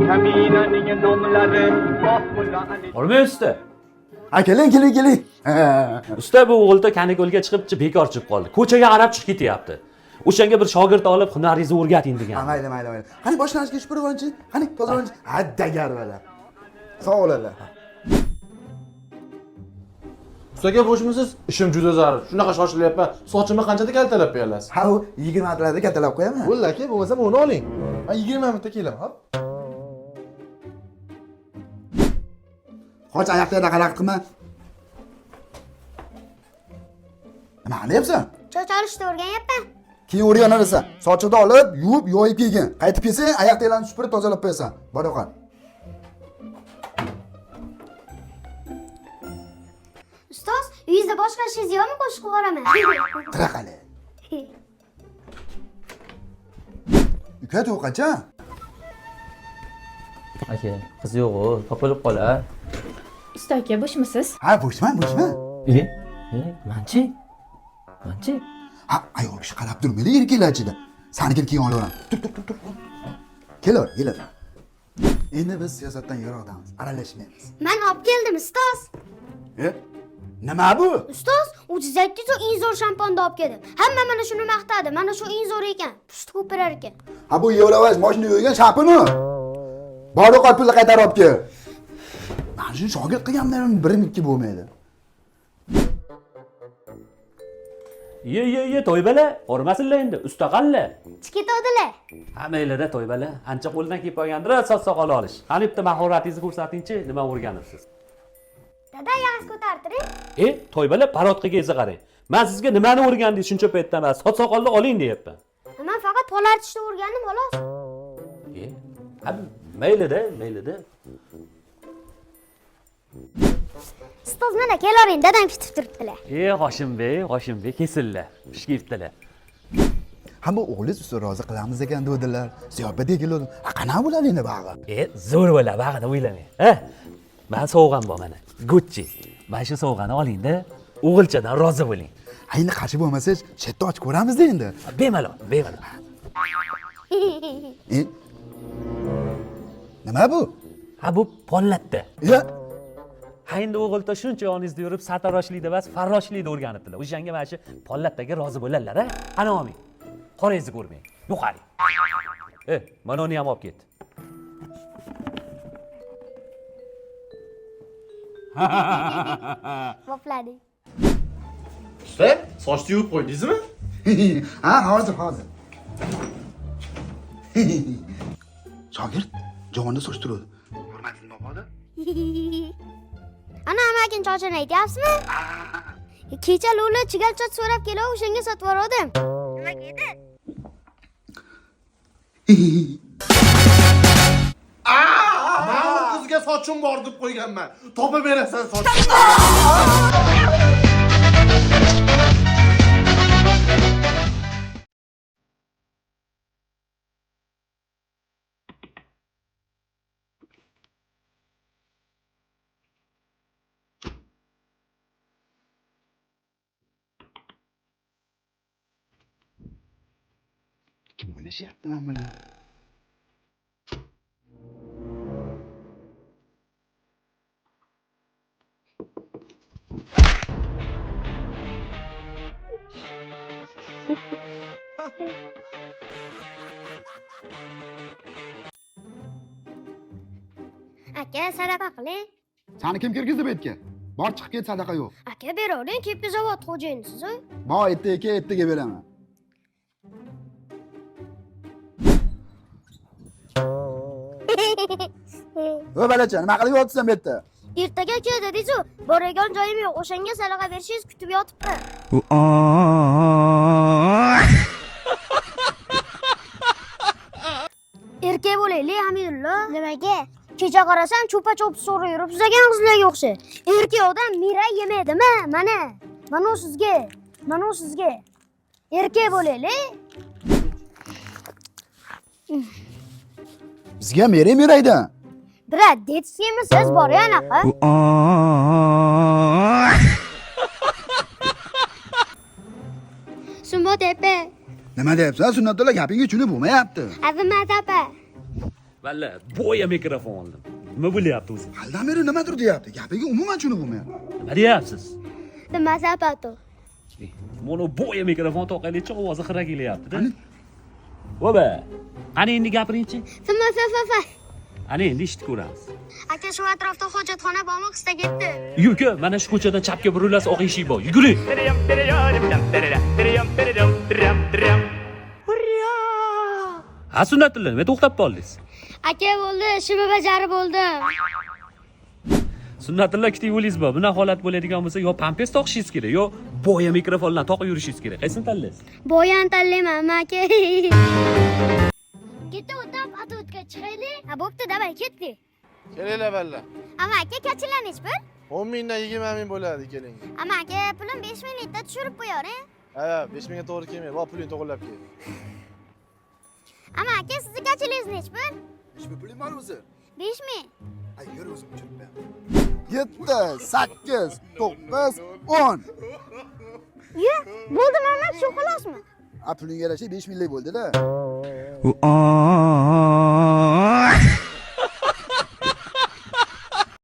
Kaminaning nomlari Goh Mulla Ali. Hormang usta. Ha, keling, keling, keling. Usta, bu o'g'ilda kanikulga chiqib bekor chiqib qoldi. Ko'chaga qarab chiqib ketyapti. O'shanga bir shogird olib hunaringizni o'rgating Ha, degan. mayli, mayli, mayli. Qani boshlanishga supurib olinchi. Qani toza olinchi. Ha, dagar bala. Sog' bo'linglar. Usta aka, bo'shmisiz? Ishim juda zarur. Shunaqa shoshilyapman. Sochimni qanchada kaltalab berasiz? Ha, u 20 talarda katalab qo'yaman. Bo'ldi aka, bo'lmasa buni oling. Men 20 minutda kelaman, hop. Qoch, oyoqda xalaqit qilma. Nima qilyapsan? Choch olishni o'rganyapman. Keyin o'rganarasan. Sochini olib, yuvib, yoyib kelgin. Qaytib kelsang, oyoq supurib tozalab qo'yasan. Bor yo'qol. Ustoz, uyingizda boshqa ishingiz yo'qmi? Qo'shiq yuboraman. Tira qali. Uka, to'y qachon? Aka, qiz yo'q-u, topilib qolar. Usta aka, bo'shmisiz? Ha, bo'shman, bo'shman. E? E, manchi? Manchi? Ha, ayol kishi qarab turmaydi erkaklar ichida. Sanikini keyin olaveraman. Tur, tur, tur, tur. Kelaver, kelaver. Endi biz siyosatdan yiroqdamiz, aralashmaymiz. Men olib keldim, ustoz. E? Nima bu? Ustoz, 38 ta eng zo'r shamponni olib keldim. Hamma mana shuni maqtadi. Mana shu eng zo'ri ekan. Pushti ko'pirar ekan. Ha, bu Yevrovash mashina yuvgan shampuni. Bor yo'qol pulni qaytarib olib kel. Mana shuni shogird qilgandan birim ikki bo'lmaydi. Ye ye ye to'ybala, hormasinlar endi, usta qanla. Chiqitodilar. Ha, maylida to'ybala, ancha qo'ldan kelib qolgandir soch soqol olish. Qani bitta mahoratingizni ko'rsatingchi, nima o'rganibsiz? Dada, yog'ingiz ko'tartiring. E, to'ybala, parodkaga esa qarang. Men sizga nimani o'rgandingiz shuncha paytdan beri? Soch soqolni oling deyapman. Men faqat pol artishni o'rgandim, xolos. E, ha, maylida, maylida. Ustoz, mana kelavering, dadam kutib turibdilar. E, Hoshimbek, Hoshimbek kesinlar. Pishga yetdilar. Ha, bu o'g'lingiz usta rozi qilamiz ekan dedilar. Ziyofatga keldim. Ha, qanaqa bo'ladi endi bag'i? E, zo'r bo'ladi, bag'ida o'ylamang. Ha? Men sovg'am bor mana. Gucci. Mana shu sovg'ani oling-da, o'g'ilchadan rozi bo'ling. Ha, endi qarshi bo'lmasangiz, chetda ochib ko'ramiz-da endi. Bemalol, bemalol. E? Nima bu? Ha, bu pollatda. Ya, Ha, endi o'g'ilta shuncha yoningizda yurib, sartaroshlikda emas, farroshlikda o'rganibdilar. O'shanga mana shu pollattaga rozi bo'ladilar, a? Ana olmang. Qorangizni ko'rmang. Yo'qoling. E, mana uni ham olib ket. Bopladik. Usta, sochni yuvib qo'ydingizmi? Ha, hozir, hozir. Shogird javonda soch turadi. Hurmatli mabodo. Ana amakin chochini aytyapsizmi? Kecha Lola chigal choch so'rab kelib, o'shanga sotib yubordim. Nima edi? Men u qizga sochim bor deb qo'yganman. Topib berasan sochimni. Kim o'ynashyapti mana bilan? Aka, sadaqa qiling. Sani kim kirgizdi bu yerga? Bor chiqib ket, sadaqa yo'q. Aka, beravering, kepki zavod xo'jayinisiz. Bor ertaga kel, ertaga beraman. Voy balacha, nima qilib yotibsan bu yerda? Ertaga kel dedingiz-ku, boradigan joyim yo'q. O'shanga sadaqa berishingiz kutib yotibman. Erkak bo'laylik, Hamidullo. Nimaga? Kecha qarasam cho'pa-cho'p so'rib yurib tuzagan qizlarga o'xshaydi. Erkak odam mira yemaydimi? Mana. Mana u sizga. Mana u sizga. Erkak bo'laylik. Bizga mera meraydi. Brat, detskiymi siz bor ya anaqa? Sunnat opa. Nima deyapsan? Sunnatullo, gapingga tushunib bo'lmayapti. Azimat opa. Valla, boya mikrofon oldim. Nima bo'lyapti o'zi? Halidan beri nimadir deyapti. Gapiga umuman tushunib bo'lmayapti. Nima deyapsiz? Nima zapato? Mana boya mikrofon toqaylikchi ovozi xira kelyapti-da. Voba. Qani endi gapiringchi? Fa fa fa fa. Ana endi eshitib ko'ramiz. Aka, shu atrofda hojatxona bormi? Qista ketdi. Yuka, mana shu ko'chadan chapga burilasiz, oq eshik bor. Yuguring. Ha, Sunnatilla, nima to'xtab qoldingiz? Aka, bo'ldi, ishimni bajarib bo'ldim. Sunnatilla, ikkita yo'lingiz bor. Bunaqa holat bo'ladigan bo'lsa, yo pampers toqishingiz kerak, yo boya mikrofonlarni toqib yurishingiz kerak. Qaysini tanlaysiz? Boyan tanlayman, aka. Ketdi, o'tab atutga chiqaylik. Ha, bo'pti, davay, ketdik. Kelinglar, balla. Ama aka, kachilar nechi pul? 10 mingdan 20 ming bo'ladi, keling. Ama aka, pulim 5 minglikda tushirib qo'yavering. Ha, 5 mingga to'g'ri kelmaydi. Bor, pulingni to'g'irlab kel. Ama aka, sizni kachilingiz nechi pul? Nechi puling bor o'zi? 5 ming. Ay, yur, o'zim tushirib beraman. 7, 8, 9, 10. Ye, bo'ldi, Mamat, shu xolosmi? A, pulingga yarasha 5 minglik bo'ldi-da. Oh.